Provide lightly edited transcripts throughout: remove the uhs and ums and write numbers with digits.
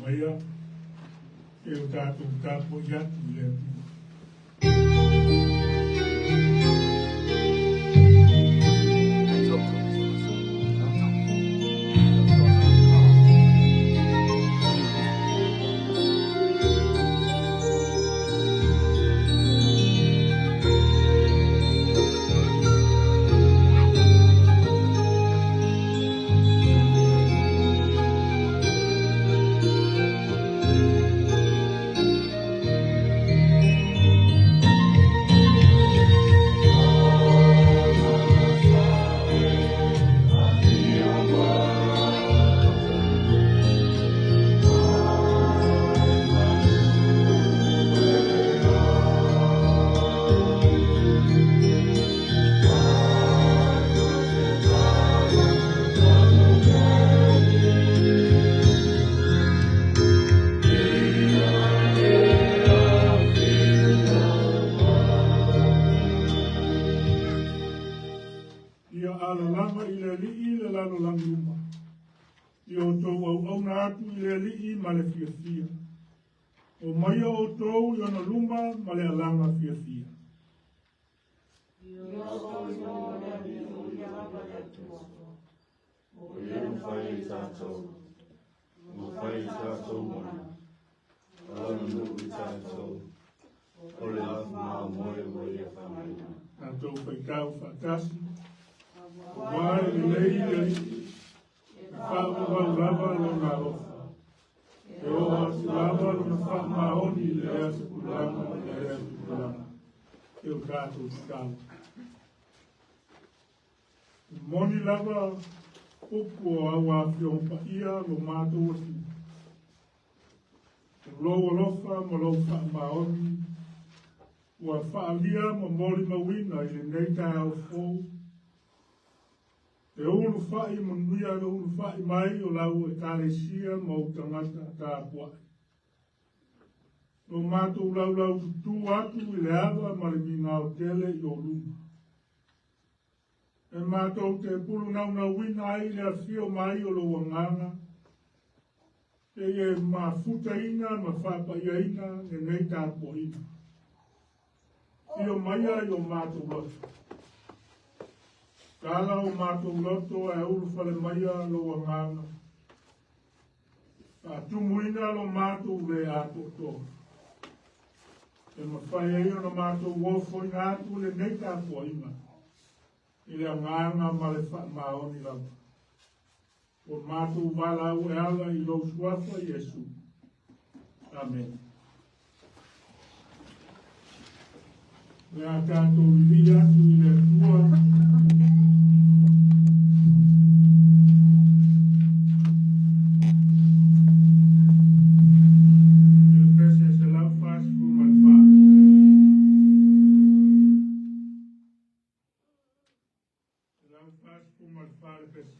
Maia e o tatou tapuai atu i le Atua. Ia alalama i le Alii le lalolagi uma. Ia outou auauna atu i le Alii ma le fiafia. O maia outou i ona luma ma le alaga fiafia. Ia outou iloa o le Alii o ia lava le Atua. O ia na fai ai tatou, ua fai i tatou mana, o lana nuu i tatou, o le afu mamoe ua ia fagaina. Tatou faitau faatasi, aua e lelei le Alii, e faavavau lava lona alofa. E oo atu lava lona faamaoni i lea tupulaga i lea tupulaga. E o tatou tatalo. E moni lava upu o au afioga paia lo matou Atua. O lou alofa ma lou faamaoni ua faalia ma molimauina i lenei taeao fou. E ulufai manuia le ulufai mai o lau Ekalesia ma ou tagata tapuai. Lo matou laulaututu atu i le ava ma le migao tele i o luma. E matou te pulunaunauina ai le afio mai o lou agaga, e ia mafutaina ma faapaiaina lenei tapuaiga. Afio maia i o matou loto. Tala o matou loto ae ulufale maia lou agaga. Faatumuina lo matou le atoatoa. E mafai ai ona matou ofoina atu lenei tapuaiga i le agaga ma le faamaoni lava. Ua matou valaau e ala i lou suafa Iesu. Amene. Le a tatou vivii atu i le Atua. I le pese 144. 144 le pese.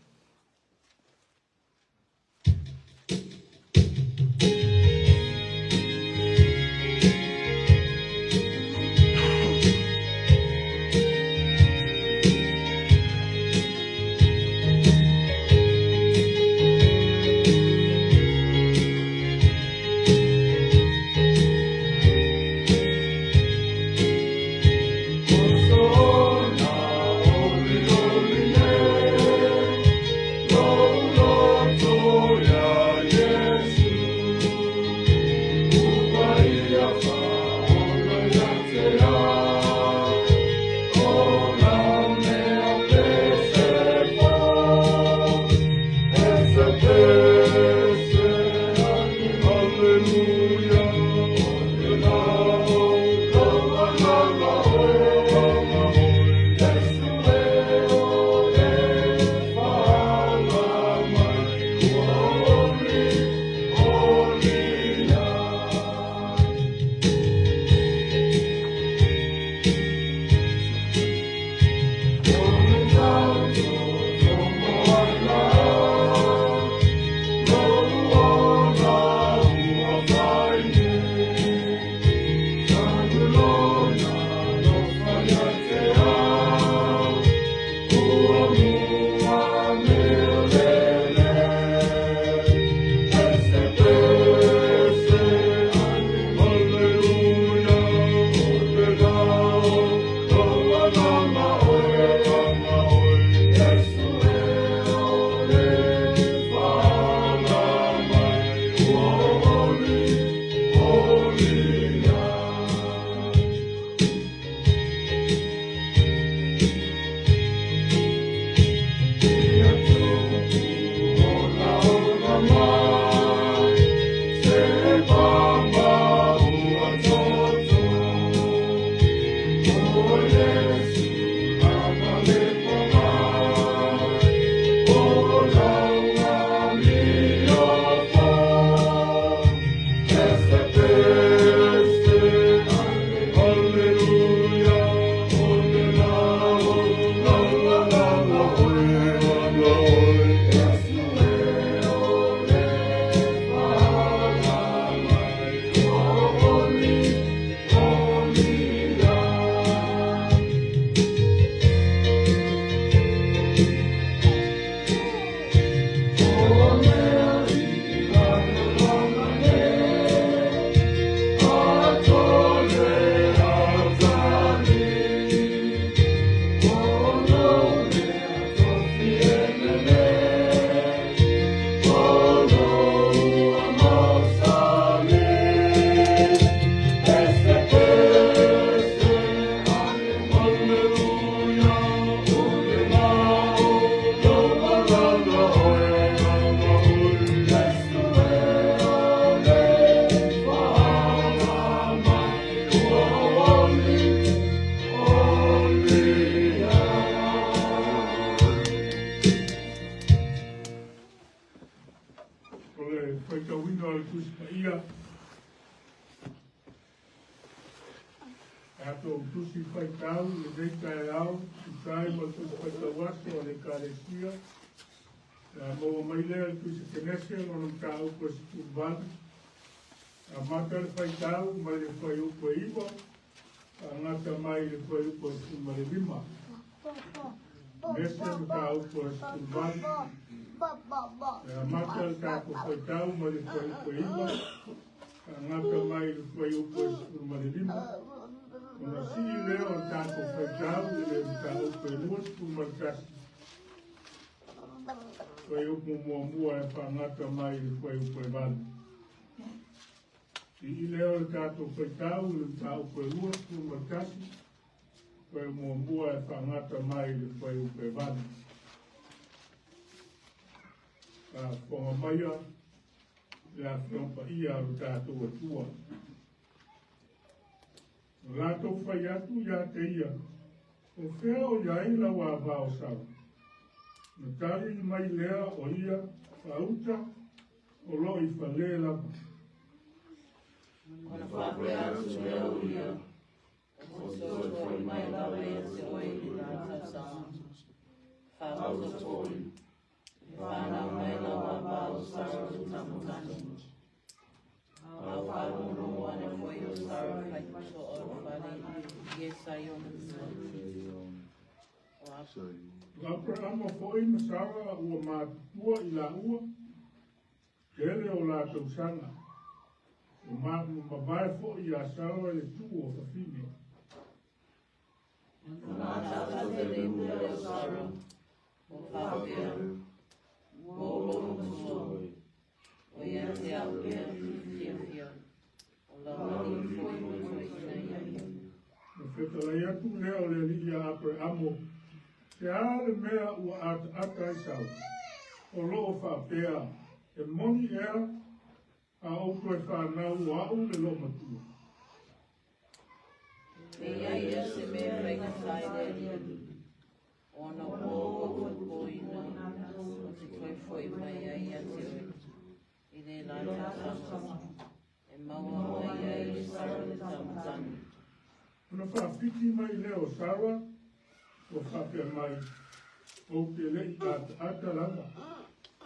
Tusi Paia, tatou Tusi Faitau i lenei taeao, tusa ai ma le Tusi Faitau Aso a le Ekalesia, o le a maua mai lea i le Tusi Kenese lona mataupu e 18, amata le faitau mai le fuaiupu e 9, faagata mai le fuaiupu e 15. Kenese mataupu e 18, e amata le tatou faitau mai le fuaiupu e 9, faagata mai le fuaiupu e 15, ona sii lea o le tatou faitau i le mataupu e 21, fuaiupu muamua e faagata mai le fuaiupu e 8. Sii lea o le tatou faitau i le mataupu e 21, fuaiupu muamua e faagata mai le fuaiupu e 8. Faafofoga maia le Afioga Paia a lo tatou Atua. Na latou fai atu ia te ia, o fea o i ai lau ava o Sara? Na tali mai lea o ia, faauta, o loo i fale lava. Ona faapea atu lea o ia, ou te toe foi mai lava ia te oe i le la tausaga. Faauta foi, e fanau mai lau ava o Sara le tama tane. A ua faalogologo ane foi o Sara i faitotoa o le fale i e sa i ona tua. O O Aperahama foi ma Sara ua matutua i laua, tele o latou tausaga. Ua mavae foi ia Sara i le tu'u o fafine. Na ataata filemu lea o Sara, ua faapea, ua ou logomatua, o ia te au pea fiafia, o lau alii foi ua toeaina ia. Na fetalai atu lea o le Alii ia Aperamo, se a le mea ua ataata ai sau, o loo faapea, e moni ea a ou toe fanau o a'u le loomatua. E i ai ia se mea faigata i le Alii, ona ua ou faatuaina ou te toe foi mai ai ia te oe, i le la tausaga, e maua mai ai e Sara le tama tane. Ona faapiti mai lea o Sara, ua faapea mai, ou te le'i ataata lava,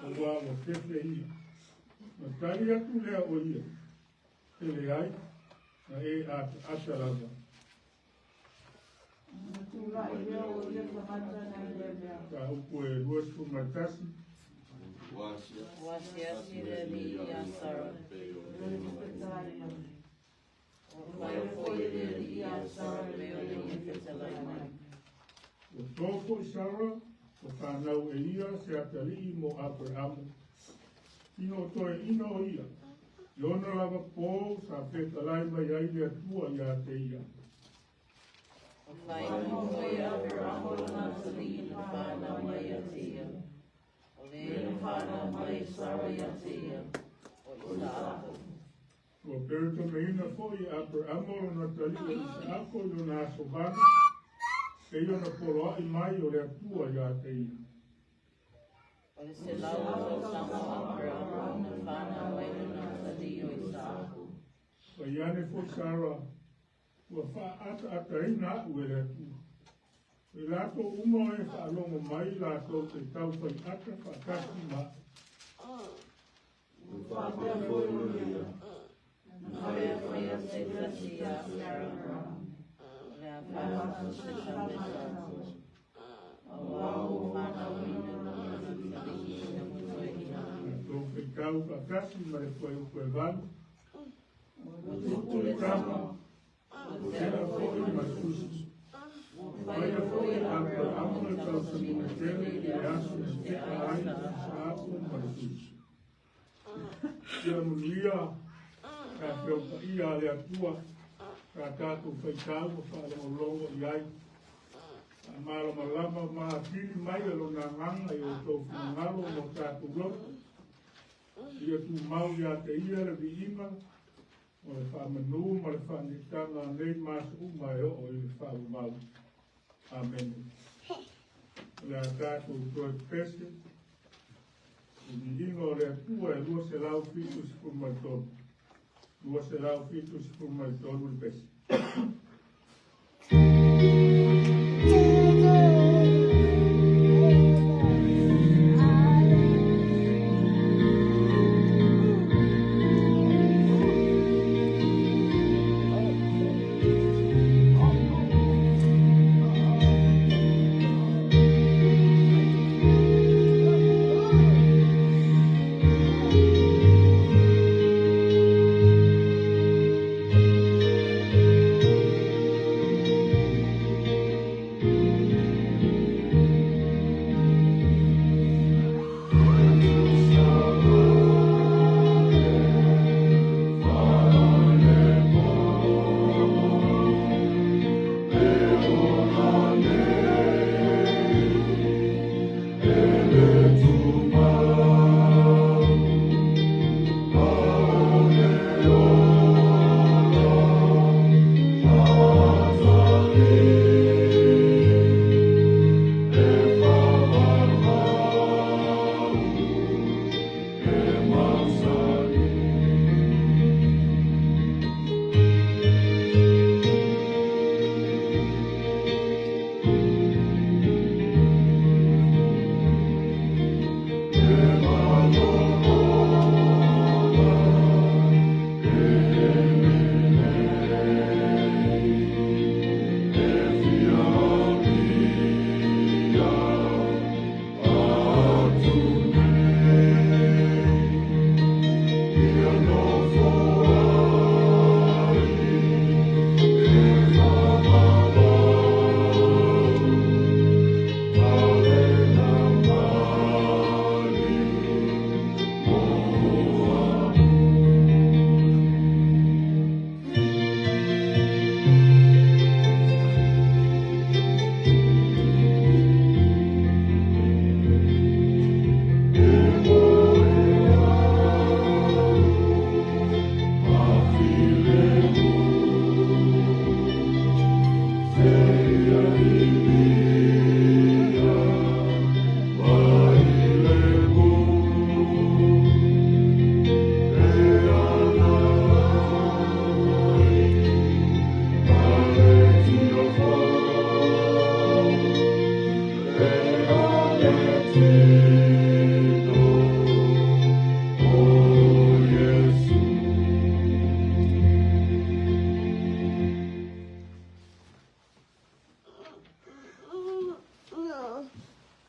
auā ua fefe ia. Na tali atu lea o ia, e leai, na e ataata lava. Mataupu e 21. Ua asiasi le Alii ia Sara. Ua fai foi e le Alii ia Sara pei ona ia fetalai mai. Ua to foi Sara, ua fanau e ia se atalii mo Aperamo. Ina o toeaina o ia, i ona lava pō sa fetalai mai ai le Atua ia te ia. Ua faaigoa foi e Aperamo lona atalii na fanau mai ia te ia. O le na fanau mai e Sara ia te ia, o Isaako. Ua peretomeina foi e Aperamo lona atalii o Isaako i lona aso 8, pei ona poloa'i mai o le Atua ia te ia. O le 100 tausaga o Aperamo na fanau ai lona atalii o Isaako. Fai ane foi Sara, ua faaataataina a'u e le Atua. O i latou uma o e faalogo mai latou te tau faiata faatasi ma a'u. Ua faapea foi o ia, Na faia foi ia se tasi ia Aperamo, o le a faatusa ma Isaako. Auā ua fanauina lona atalii ina ua toeaina. Tatou faitau faatasi ma le fuaiupu e 8. Ua tupu le tama, ua tea tea foi foi ma ma le tusi. tusi. Ua Faia faia foi foi e e Aperamo Aperamo le le tausamiga tausamiga tele tele i i le le aso aso na na tea tea ai ai Isaako Isaako ma le tusi. Ia manuia le Afioga Paia a le Atua, sa tatou faitau ma faalogologo i ai. Faamalamalama ma atili mai e lona agaga i outou finagalo ma o tatou loto. Ia tumau ia te ia le viiga, o le faamanu ma le faaneetaga nei ma aso uma e oo i le faavavau. Amene. O le a tatou toe pese. Le viiga o le Atua e 273, 273 le pese.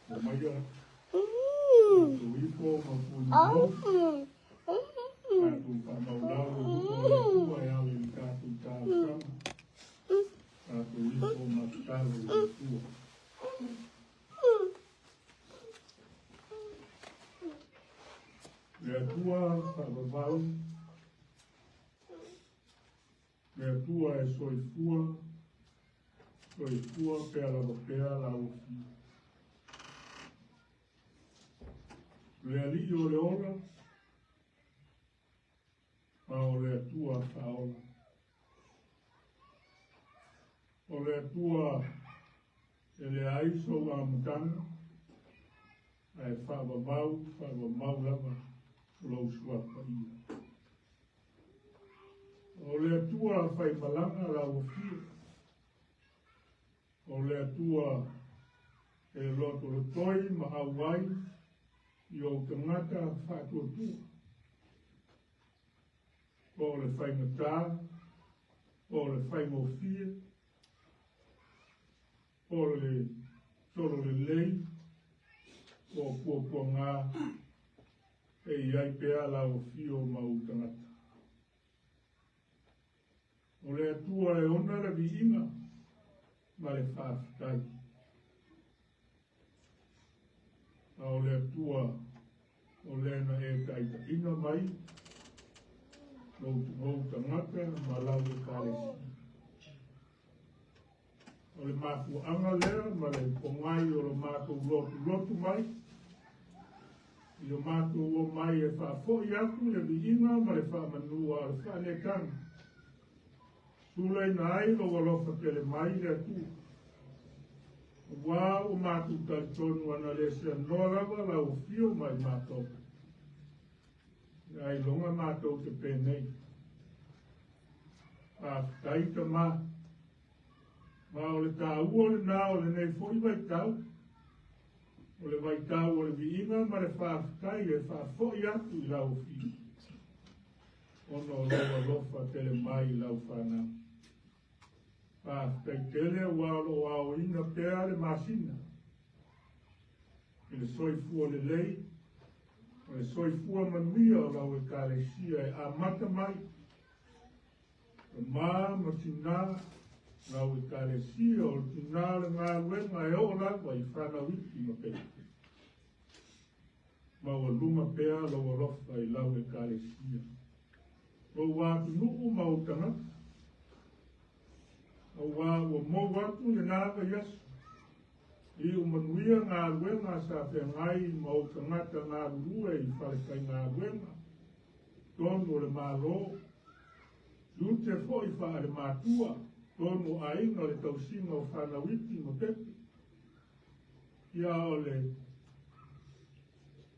O maia tatou ifo ma puni mo tatou faamaulau le upu o le Atua e ala i le tatou talosaga. Tatou ifo ma tatalo i le Atua. Le Atua faavavau, le Atua e soifua, soifua pea lava pea lau afio. Le Alii o le ola, ma o le Atua faaola. O le Atua e leai sou amataga, ae faavavau, faavavau lava lou suafa ia. O le Atua faimalaga lau afio, o le Atua e lotolotoi ma auai i ou tagata faatuatua. Po o le faigata, po o le faigofie, po o le solo lelei, po o puapuaga, e i ai pea lau afio ma ou tagata. O le Atua e ona le viiga ma le faafetai. A o le Atua o lea na e taitaiina mai lou tagata ma lau ekalesia. O le mafuaaga lea ma le pogai o lo matou lotulotu mai, i o matou o mai e faafoi atu le viiga ma le faamanua o le faaneetaga. Sulaina ai lou alofa tele mai le Atua. Ua o matou talitonu ana le seanoa lava lau afio mai matou. Ailoga matou te penei. Faafetai Tamā. Ma o le taua lena o lenei foi vaitau, o le vaitau o le viiga ma le faafetai e faafoi atu i lau Afio, ona o lou alofa tele mai i lau fanau. Faafetai tele aua o lo o aoina pea le masina i le soifua lelei ma le soifua manuia o lau Ekalesia e amata mai tama ma tinā, lau Ekalesia o le tinā o le galuega e oo lava i fanau iti ma pepe. Maualuga pea lou alofa i lau Ekalesia, lou atunuu ma ou tagata, aua ua mou atu lena vaiaso, iu manuia galuega sa feagai ma ou tagata galulue i falefaigaluega, tonu o le Malo, tiute foi faale-matua, tonu o aiga o le tausiga o fanau iti ma pepe. Ia o le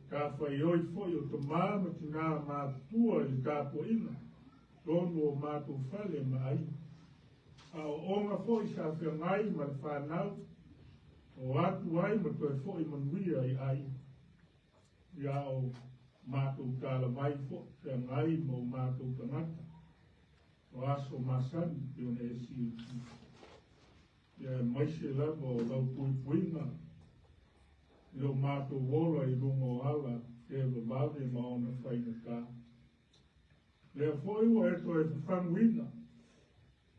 tafaioi foi o tamā ma tinā matutua i le tapuaiga, tonu o matou fale ma aiga. Aoaoga foi sa feagai ma le fanau, o atu ai ma toe foi manuia i aiga. Ia o matou talavai foi feagai ma o matou tagata, o aso masani pei ona e silafia. Ia aemaise lava o lau puipuiga i lo matou ola i luga o ala televavave ma ona faigata. Lea foi ua e toe fafaguina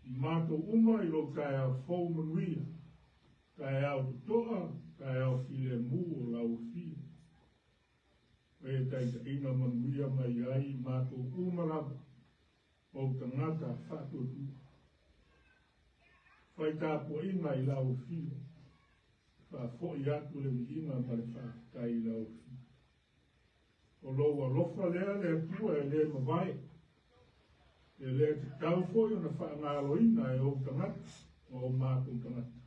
i matou uma i lou taeao fou manuia, taeao totoa, taeao filemu o lau Afio. O e taitaiina manuia mai ai i matou uma lava, ou tagata faatuatua. Fai tapuaiga i lau Afio, faafoi atu le viiga ma le faafetai i lau Afio. O lou alofa lea le Atua e le mavae, e le tatau foi ona faagaloina e ou tagata ma o matou tagata.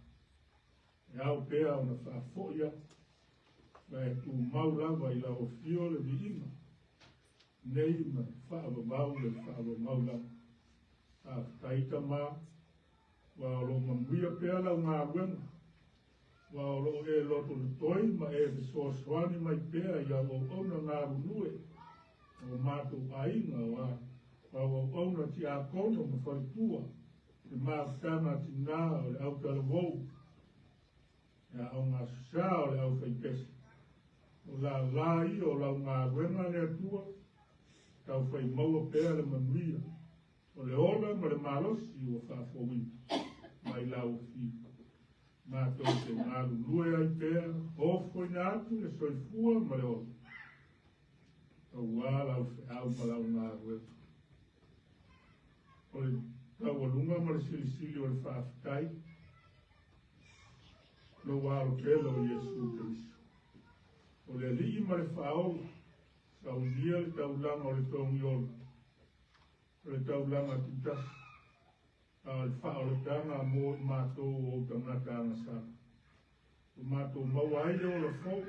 E ao pea ona faafoi atu, ma e tumau lava i lau Afio le viiga, nei ma faavavau le faavavau lava. Faafetai Tamā, aua o lo o manuia pea lau galuega, aua o lo o e lotolotoi ma e fesoasoani mai pea i au auauna galulue o matou aiga, o au auauna tiakono ma faletua, le mafutaga tinā o le autalavou, le aoga aso sa o le aufaipese. O lala ia o lau galuega le Atua, taufai maua pea le manuia, o le ola ma le malosi ua faafouina mai lau Afio. Matou te galulue ai pea, ofoina atu le soifua ma le ola, aua lau feau ma lau galuega. O le taualuga ma le silisili o le faafetai, lou alo pele o Iesu Keriso. O le Alii ma le Faaola, saunia le taulaga o le togiola, o le taulaga tutasi, a o le faaolataga mo i matou o ou tagata agasala. Ua matou maua ai le ola fou,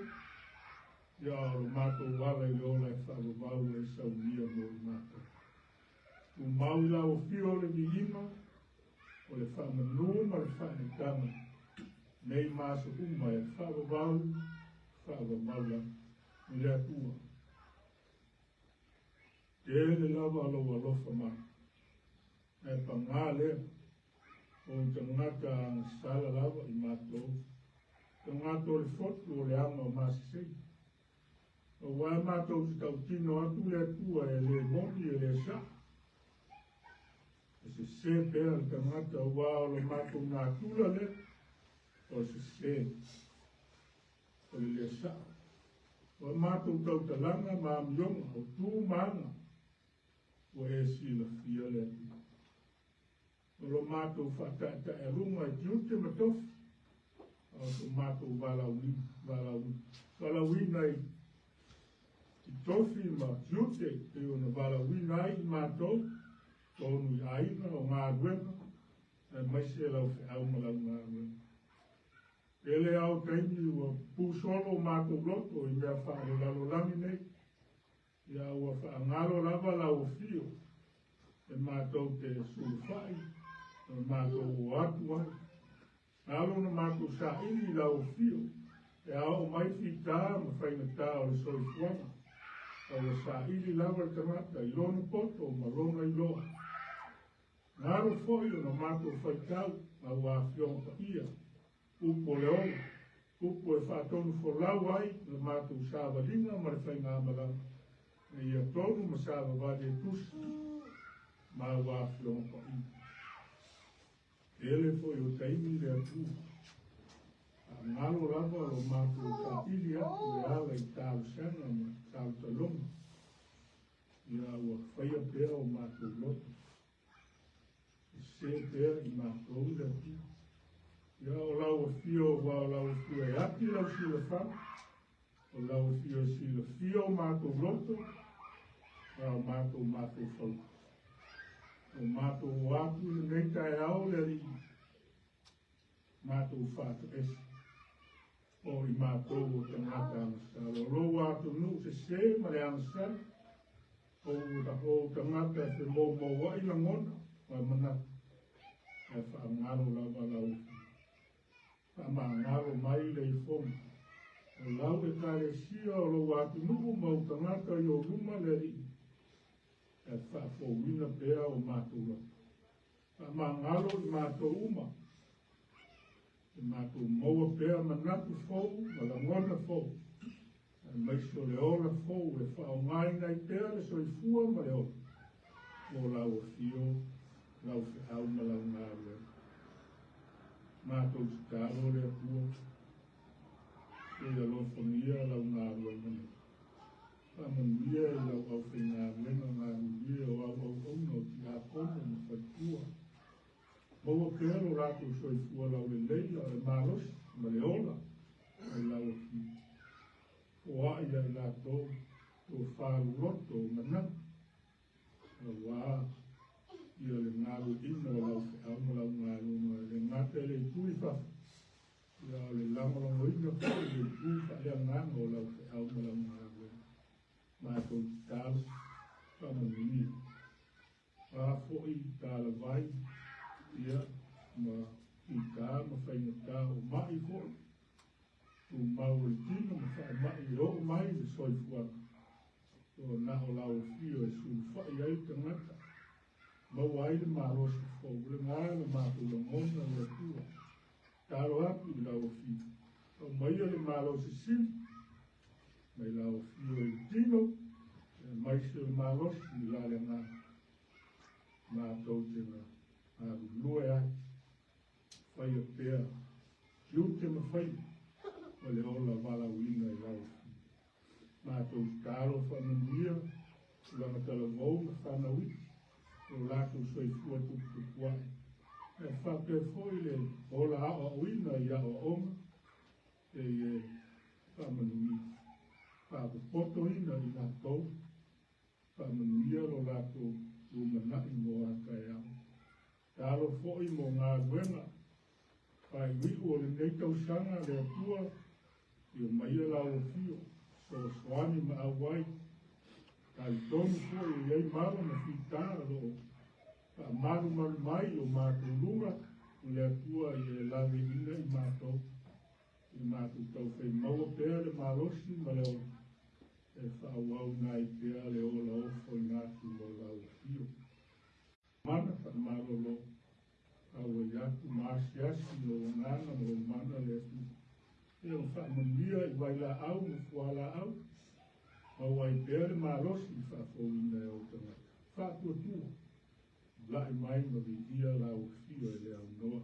ia o lo matou ala i le ola e faavavau e saunia mo i matou. Tumau i lau Afio le viiga, o le faamanu ma le faaneetaga, nei ma aso uma e faavavau, faavavau lava. I le Atua. Tele lava lou alofa mai. Ae pagā lea, o ou tagata agasala lava i matou, tagata o le fotu o le aga o Masesei. Aua matou te tautino atu le Atua e le moni e le saʻa. E sese pea le tagata aua o lo matou natura lea, o le sese, o le le saʻa. O a matou tautalaga ma amioga, o tu ma aga, ua e silafia le Atua. O lo matou faataetaealuga i tiute ma tofi, a o so matou valaauina i tofi ma tiute pei ona valaauina ai i matou, tonu i aiga o galuega, aemaise lau feau ma lau galuega. Tele lava o taimi ua pupusolo o matou loto i mea faalelalolagi nei. Ia ua faagalo lava lau afio e matou te sulufai ma matou o atu ai. Galo na matou saili i lau afio e aoo mai fita ma faigata o le soifuaga, a ua saili lava le tagata i lona poto ma lona iloa. Galo foi ona matou faitau lau Afioga Paia, upu o le ola, upu e faatonufolau ai le matou savaliga ma le faigamalaga, ina ia tonu ma savavali e tusi ma au Afioga Paia. Tele foi o taimi le Atua, faagalo lava lo matou saili atu e ala i talosaga ma talotaloga, ia ua faia pea o matou loto, sese pea i matou le Atua. Ia o lau afio, aua o lau afio e ati lau silafaga, o lau afio e silafia o matou loto, ma o matou mafaufauga. O matou o atu i lenei taeao le Alii, matou faatoese, o i matou o tagata agasala, o lou atunuu sese ma le agasala, o ou tagata femoumouai lagona ma manatu, ae faagalo lava lau afio. Faamagalo mai le ifoga, o lau Ekalesia o lou atunuu ma ou tagata i ou luma le Alii, ae faafouina pea o matou loto. Faamagalo i matou uma, e matou maua pea manatu fou ma lagona fou, aemaise o le ola fou e faaaogaina ai pea le soifua ma le ola, mo lau afio, lau feau ma lau galuega. Matou tatalo le Atua, se i alofagia lau galuega nei. Faamanuia i lau aufaigaluega galulue o au auauna o tiakono ma faletua. Maua pea lo latou soifua laulelei a o le malosi ma le ola mai lau afio. Foai ia i latou tofa loloto o manatu, aua ia le galueaiina o lau feau ma lau galuega, e le gata i le itu i fafo, ia o le lagolagoina foi i le itu faaleagaga o lau feau ma lau galuega. Matou tatalo, faamanuia. A foi talavai, ia, ma fita ma faigata o mai foi, tumau o le tino ma faamai e oo mai le soifuaga. O na o lau afio e sulufai ai le tagata, maua ai le malosi fou, lena le matou lagona le Atua. Talo atu i lau afio, aumaia le malosi sili, mai lau afio i le tino, aemaise o le malosi i la le agaga. Matou te galulue ai, faia pea tiute ma faiva ma le ola valaauina i lau afio. Matou tatalo faamanuia tulaga talavou ma fanau iti o latou soifua tuputupuae, ae faapea foi le ola aoaoina i aoaoga e ia faamanuia, faapopotoina i latou, faamanuia lo latou lumanai mo a taeao. Talo foi mo galuega faaiuiu o lenei tausaga le Atua, ia maia lau afio, fesoasoani ma auai. Talitonu foi e i ai mala ma fita o lo o faamalumalu mai i o matou luga, o le Atua ia e laveina i matou, ia matou taufai maua pea le malosi ma le ola, e faaauauina ai pea le ola ofoina atu mo lau afio. Mana faamalolo, auai atu ma asiasi i lou agaga ma lou mana le Atua. Ia ma faamanuia i vailaau ma fualaau, maua ai pea le malosi i faafouina e ou tagata. Faatuatua, tulai mai ma viia lau afio e le aunoa.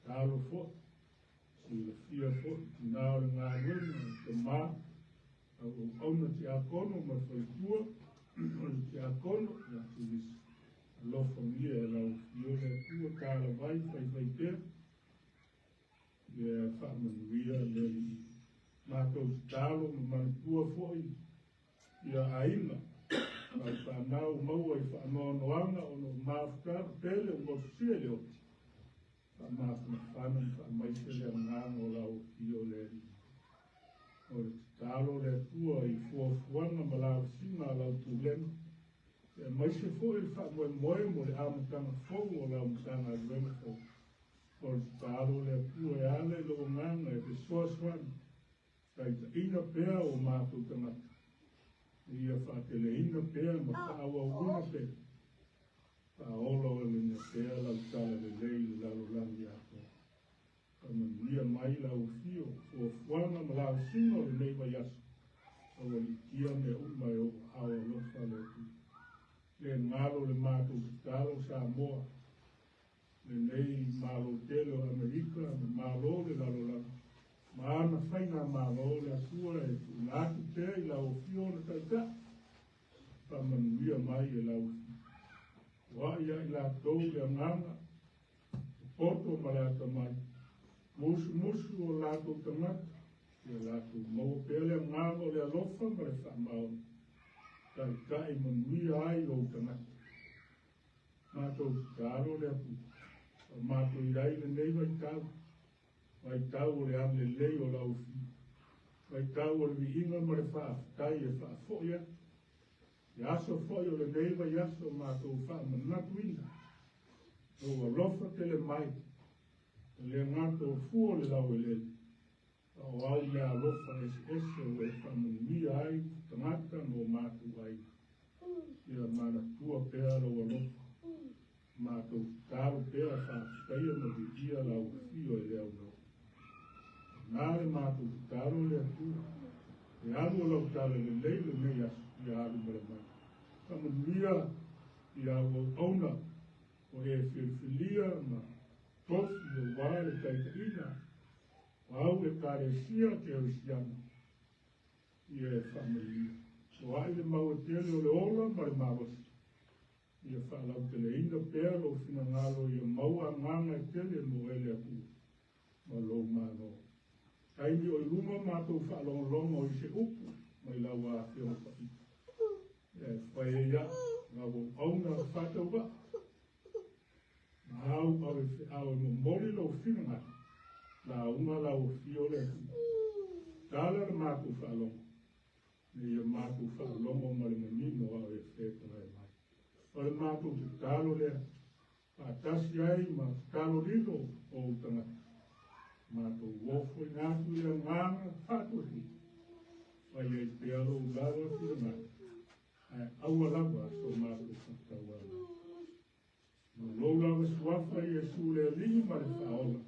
Talo foi, silafia foi tina o le galuega o tama, au auauna tiakono ma le faletua o le tiakono ia Tulisi. Alofagia e lau afio le Atua talavai faifai pea, ia faamanuia le Alii. Matou tatalo ma manatua foi ia aiga, lau fanau maua i faanoanoaga ona o mafutaga pele o motusia i le oti. Faamafanafana ma faamaise le agaga o lau afio le Alii. O le tatalo le Atua i fuafuaga ma lavasiga a lau pulega, aemaise foi le faamoemoe mo le amataga fou o lau Matagaluega fou. O le tatalo le Atua e ala i lou Agaga e fesoasoani, taitaiina pea o matou tagata, ia faateleina pea ma faaauauina pea, faaolaolaina pea lau talalelei i le lalolagi atoa. Faamanuia mai lau afio, fuafuaga ma lavasiga o lenei vaiaso, aualiitia mea uma e ou aao alofa le Atua. Le galo le matou tatalo Samoa, lenei Malo tele o Amerika ma Malo o le lalolagi, ma ana faigamalo le Atua e tuuina atu pea i lau afio ona taitai, faamanuia mai e lau afio. Foai ia i latou le agaga, popoto ma le atamai, musumusu o latou tagata, ia latou maua pea le agaga o le alofa ma le faamaoni, taitai manuia ai ou tagata. Matou tatalo le Atua, o matou i ai lenei vaitau, vaitau o le agalelei o lau afio, vaitau o le viiga ma le faafetai e faafoi atu. I aso foi o lenei vaiaso matou faamanatuina, lou alofa tele mai, e le gata o fua o le laueleele, a o au mea alofa eseese ua e faamanuia ai tagata ma o matou aiga. Ia manatua pea lou alofa, matou tatalo pea faafetaia ma viia lau afio e le auloa. Na le matou tatalo le Atua, e alu o lau talalelei lenei aso, ia alu ma le mai. Faamanuia i au auauna o e filifilia ma tofi aua le taitaiga o au Ekalesia Kerisiano, ia e faamanuia. Foai le mau e tele o le ola ma le malosi, ia faalauteleina pea lou finagalo ia maua agaga e tele mo e le Atua ma lou Malo. Taimi o i luma matou faalogologo i se upu mai lau Afioga Paia. Ia e fai ai au, lau auauna faatauvaa, ma au ave feau e momoli lou finagalo, lauga lau afio le Atua. Tala le matou faalogo, ina ia matou faalogo ma le manino a o e fetalai mai. O le matou tatalo lea, faatasi ai ma tatalo lilo o ou tagata. Matou ofoina atu i le agaga faatuatua, fai ai pea lou lava finagalo, ae aua lava so matou faatauala. Ma lou lava suafa Iesu le Alii ma le Faaola,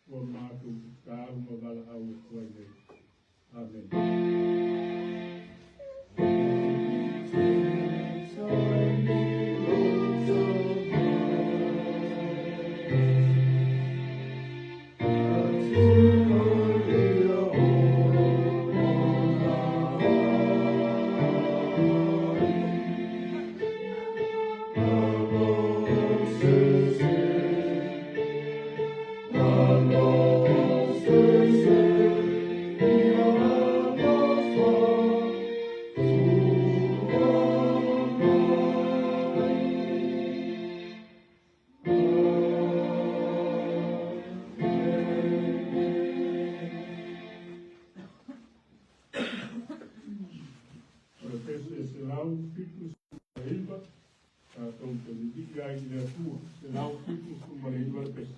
ua matou tatalo ma valaau atu ai nei. Amene. O le pese 179, tatou te lilii ai i le Atua. 179 le pese.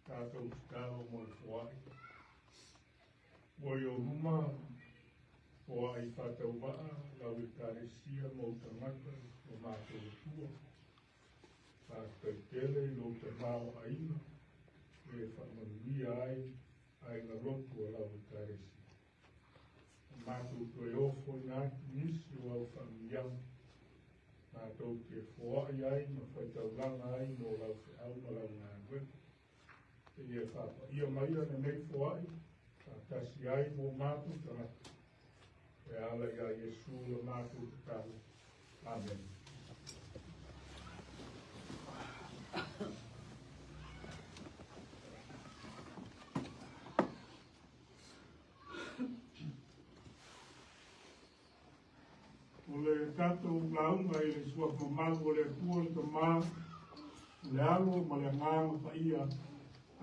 Tatou tatalo mo le foai. Ua i ou luma foai faatauvaa lau Ekalesia ma ou tagata lo matou Atua. Faafetai tele i lou tamaoaiga e faamanuia ai aiga lotu o lau Ekalesia. Ua matou toe ofoina atu nisi o au faamanuiaga matou te foai ai ma faitaulaga ai mo lau feau ma lau galuega. Seia faapaia maia lenei foai faatasi ai ma o matou tagata. E ala iā Iesu la matou tatalo. Amene. O le tatou lauga i le suafa mamalu o le Atua le Tama, o le Alo ma le Agaga Paia.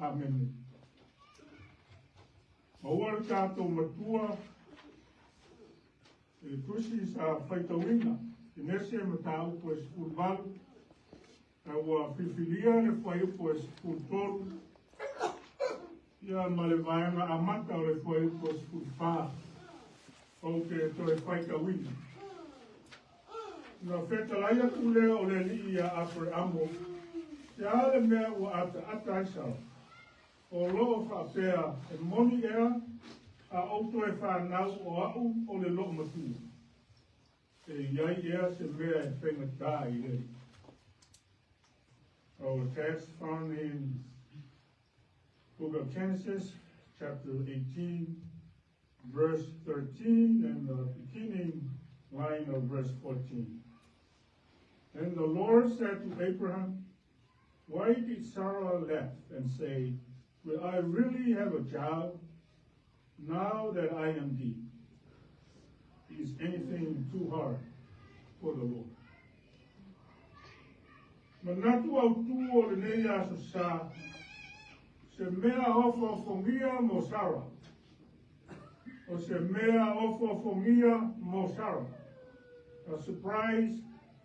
Amene. Maua le tatou Matua i le tusi sa faitauina Kenese mataupu e 18, a ua filifilia le fuaiupu e 13 ia ma le vaega amata o le fuaiupu e 14 ou te toe faitauina. Ona fetalai atu lea o le Alii iā Aperamo, Se a le mea ua ataata ai Sara? O lo o faapea, E moni ea a ou toe fanau o au o le loomatua? E i ai ea se mea e faigata i le Alii? Our text found in Book of Genesis, chapter 18, verse 13, and the beginning line of verse 14. Then the Lord said to Abraham, Why did Sarah laugh and say, Will I really have a child now that I am dead? Is anything too hard for the Lord? Manatu autū o lenei aso sa, se mea ofoofogia mo Sara. O se mea ofoofogia mo Sara. A surprise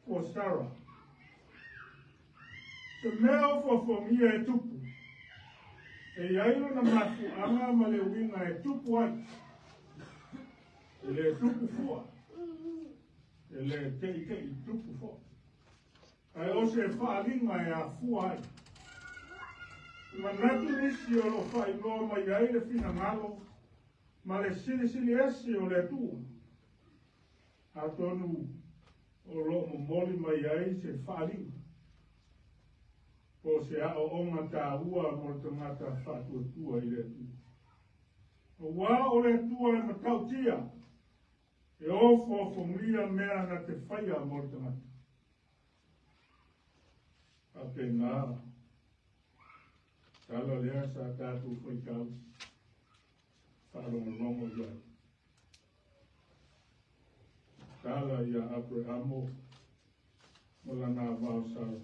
for Sarah. Se mea ofoofogia e tupu, e i ai lona mafuaaga ma le uiga e tupu ai. E le tupu fua, e le teʻiteʻi tupu foi. Ae o se faaaliga e afua ai. E manatu nisi o lo o faailoa mai ai le finagalo ma le silisili ese o le Atua. Atonu o lo o momoli mai ai se faaaliga po o se aoaoga taua mo le tagata faatuatua i le Atua. Auā o le Atua e matautia, e ofoofogia mea na te faia mo le tagata. Faapena tala lea sa tatou faitau faalogologo i ai. Tala ia Aperamo ma lana avao Sara.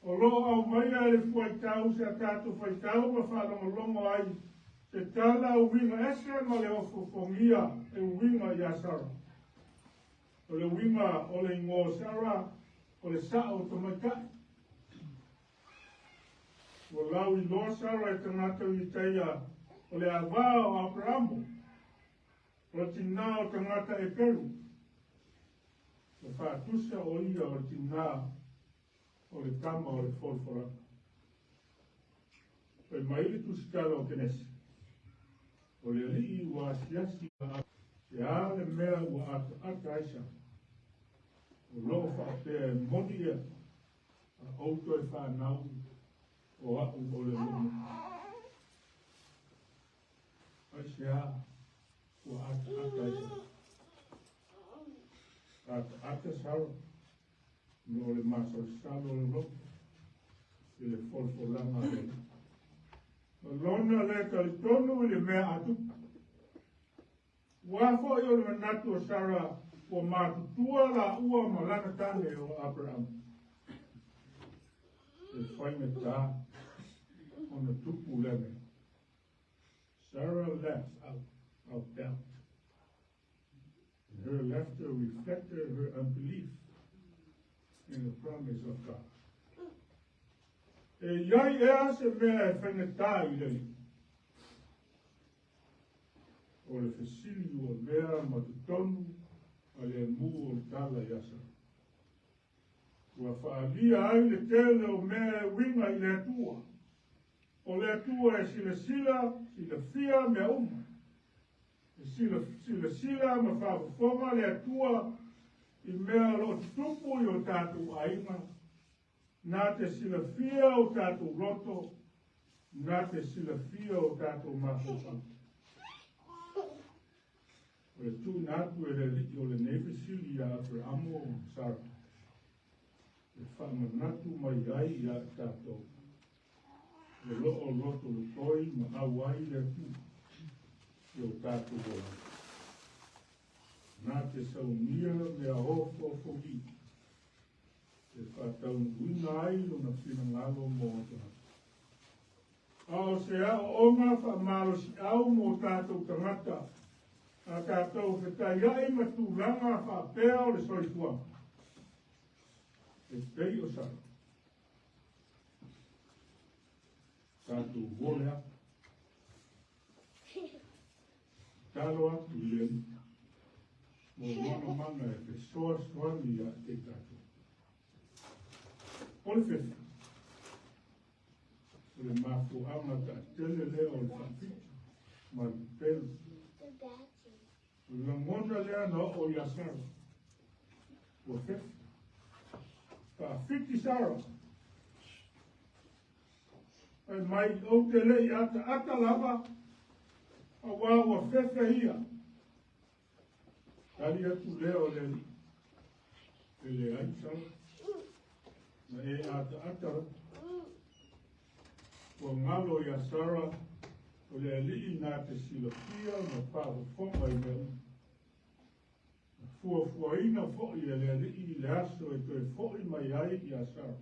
O lo o aumaia e le fuaitau sa tatou faitau ma faalogologo ai se tala uiga ese ma le ofoofogia e uiga ia Sara. O le uiga o le igoa o Sara o le sao tamaitai. Ua lauiloa Sara e tagata Iutaia o le avā o Aperamo, o le tinā o tagata Eperu. Ua faatusa o ia o le tinā o le tama o le folafolaga. Fai mai le tusitala o Kenese, o le alii ua asiasi se a le mea ua ataata ai Sara. O lo o faapea e moni ea a ou toe fanau o a'u o le lono. Aisea ua ataata ai Sara? Ataata Sara ona o le masalosalo o le loto i le folafolaga a le Alii. Ma lona le talitonu i le mea a tupu. Ua foi o le manatu o Sara ua matutua laua ma lana tane o Aperamo. E faigata ona tupu lea mea. Sarah laughs out of doubt. And her laughter reflected her unbelief in the promise of God. E i ai ea se mea e faigata i le Alii. O le fesili ua avea ma totonu a le mu o le tala ia Sara. Ua faalia ai le tele o mea e uiga i le Atua. O le Atua e silasila, silafia mea uma. E silasila ma faafofoga le Atua i mea o lo o tutupu i o tatou aiga, na te silafia o tatou loto, na te silafia o tatou mafaufau. O le tuuina atu e le Alii o lenei fesili ia Aperamo ma Sara, e faamanatu mai ai ia i tatou, o lo o lotolotoi ma auai le Atua i o tatou olaga. Na te saunia mea ofoofogia e faataunuuina ai lona finagalo mo tagata. A o se aoaoga faamalosiau mo tatou tagata, a tatou fetaiai ma tulaga faapea o le soifuaga. E pei o Sara. Tatou vole atu. Talo atu i le Alii mo lona mana e fesoasoani ia te i tatou. O le fefe, o le mafuaaga taatele lea o le faapito ma le pepelo. O le lagona lea na oo ia Sara. Ua fefe. Faafiti Sara. Fai mai, ou te le i ataata lava, auā ua fefe ia. Tali atu lea o le Alii, e leai Sara, na e ataata lava. Ua galo ia Sara o le Alii na te silafia ma faafofoga i mea uma. Na fuafuaina foi e le Alii le aso e toe foi mai ai ia Sara,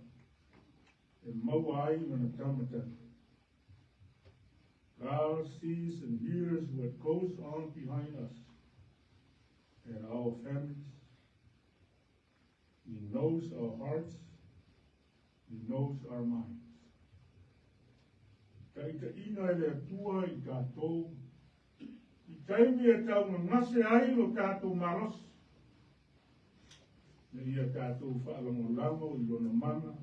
e maua ai lona tama tane. God sees and hears what goes on behind us and our families. knows our hearts, He knows our minds. Taitaiina e le Atua i tatou i taimi e taugagase ai lo tatou malosi, ina ia tatou faalagolago i Lona mana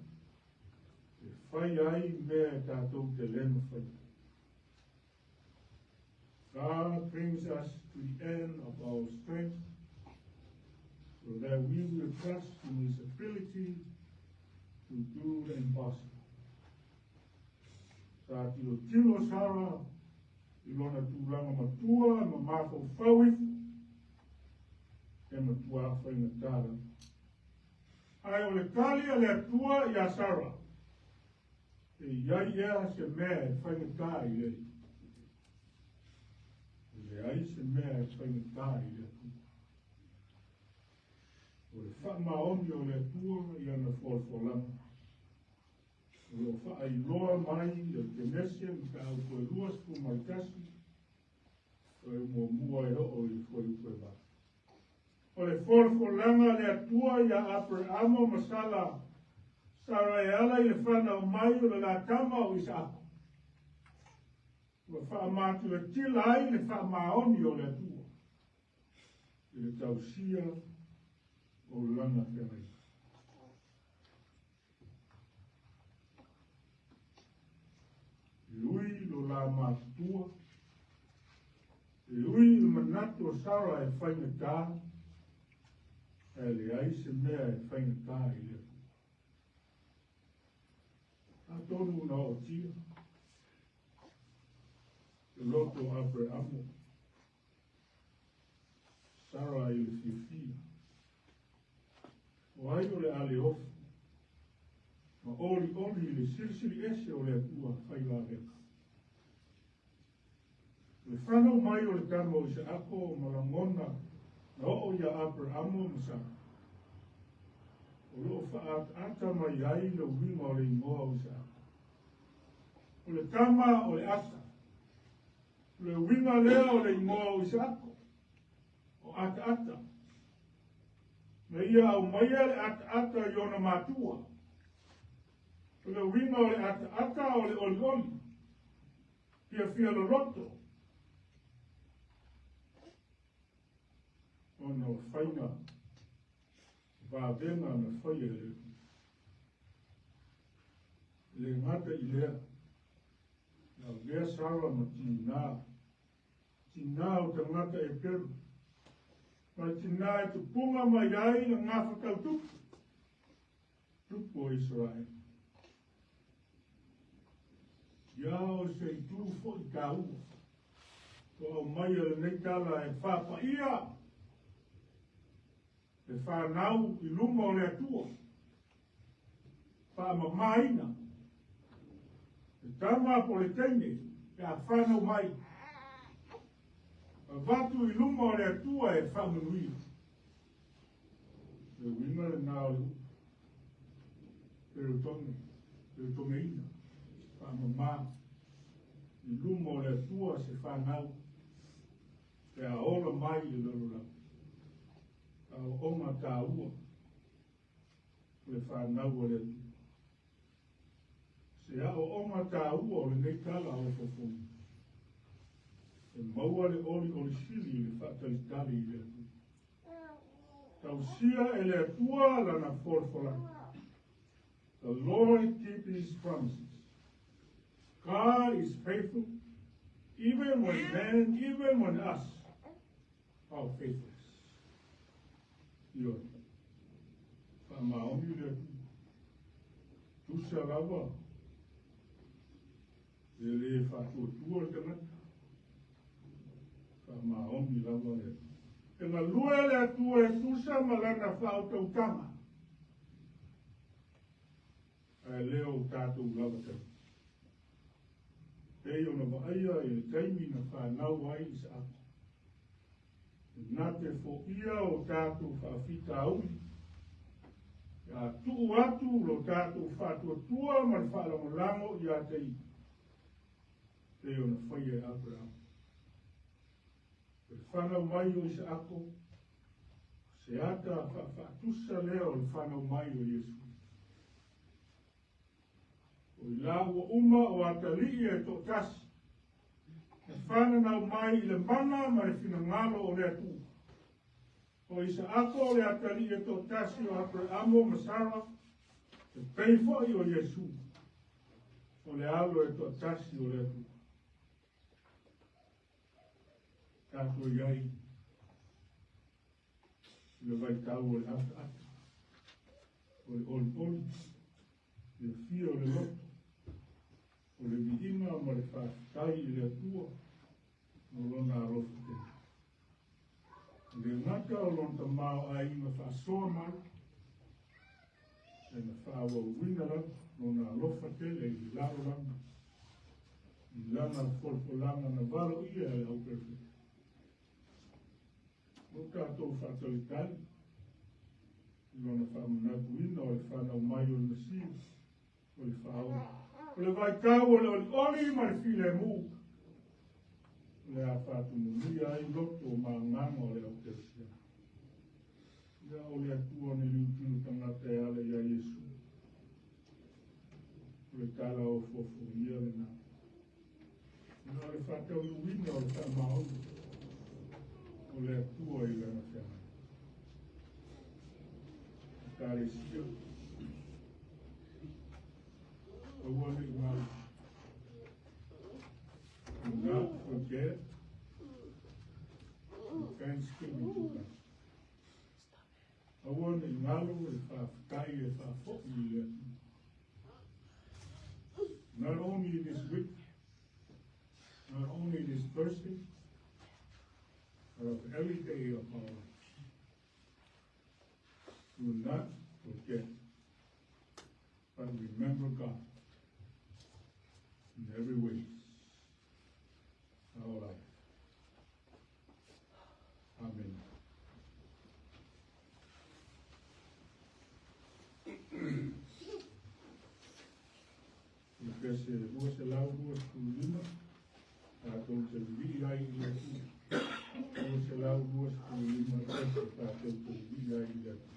e fai ai mea e tatou te le mafaia. God brings us to the end of our strength so that we will trust in His ability to do the impossible. Sa tilotilo Sara i lona tulaga matua ma mafaufau ifo, e matuā faigata lava. Ae o le tali a le Atua iā Sara, E i ai ea se mea e faigata i le Alii? E leai se mea e faigata i le Atua. O le faamaoni o le Atua i ana folafolaga, o lo o faailoa mai e le Kenese mataupu e 21, fuaiupu muamua e oo i le fuaiupu e 8. O le folafolaga a le Atua iā Aperamo ma Sala, Sara e ala i le fanau mai o le la tama o Isaako, ua faamatilatila ai le faamaoni o le Atua i le tausia o lana feagaiga. E ui lo la matutua, e ui i le manatu o Sara e faigata, ae leai se mea e faigata i le Atua. Atonu na ootia le loto o Aperamo, Sara i le fiafia. O ai o le a le ofu ma olioli i le silisili ese o le Atua failavega. O le fanau mai o le tama o Isaako ma lagona na oo iā Aperamo ma Sara. O lo o faaataata mai ai le uiga o le igoa o Isaako. O le tama o le ata. O le uiga lea o le igoa o Isaako, o ataata. Na ia aumaia le ataata i ona matua. O le uiga o le ataata o le olioli, fiafia loloto, ona o faiga vavega na faia e le Atua. E le gata i lea, na avea Sara ma tinā, tinā o tagata Eperu, ma le tinā e tupuga mai ai le gafa tautupu, tupu o Isaraele. Ia o se itu foi taua, ua aumaia lenei tala e faapaia le fanau i luma o le Atua, faamamaina le tama po o le teine pe a fanau mai, avatu i luma o le Atua e faamanuia. Le uiga lena o le upu peretone, peretoneina, faamama i luma o le Atua se fanau pe a ola mai i le lalolagi. Aoaoga taua o le fanau a le Atua. Se aoaoga taua o lenei tala o Fofoga. E maua le olioli sili i le faatalitali i le Atua. Tausia e le Atua lana folafolaga. The Lord keeps his promises. God is faithful even when men, even when us are faithless. Ioe. Faamaoni le Atua. Tusa lava e le faatuatua le tagata. Faamaoni lava le Atua. E galue le Atua e tusa ma lana faautautaga. Ae le o tatou lava taimi. Pei ona vaaia i le taimi na fanau ai Isaako. Na te foia o tatou faafitauli, pe a tuu atu lo tatou faatuatua ma le faalagolago ia te Ia, pei ona faia e Aperamo. O le fanau mai o Isaako, Se ata faafaatusa lea o le fanau mai o Iesu. O i laua uma o atalii e toatasi, na fananau mai i le mana ma le finagalo o le Atua. O Isaako o le atalii e toatasi o Aperamo ma Sara, e pei foi o Iesu, o le alo e toatasi o le Atua. Tatou i ai i le vaitau o le ataata, o le olioli, le fia o le loto, o le viiga ma le faafetai i le Atua mo lona alofa tele. E le gata o lona tamaoaiga faasoa mai, ae na faaauauina lava lona alofa tele i le lalolagi i lana folafolaga na valoia e le auperofeta. O tatou faatalitali i lona faamanatuina o le fanau mai o le Mesia, o le faaola. O le vaitau o le olioli ma le filemu, o le a faatumulia ai loto ma agaga o le au kerisiano. Ia o le Atua na liutino tagata e ala ia Iesu. O le tala ofuofugia lena. Na o le faataunuuina o le faamaoni o le Atua i lana feagai. Ekalesia, aua ne i galo. Do not forget the thanksgiving to God. Aua ne i galo le faafetai e faafoi i le Atua. Not only this week, not only this Thursday, but of every day of our life. Do not forget, but remember God in every way our life. Amen. Le pese 225, tatou te vivii ai i le Atua. 225 pese tatou te vivii ai i le Atua.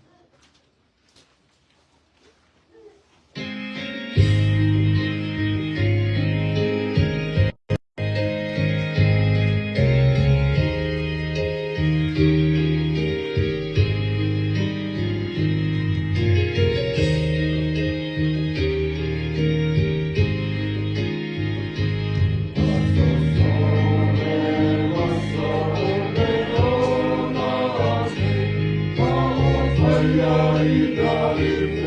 Ia i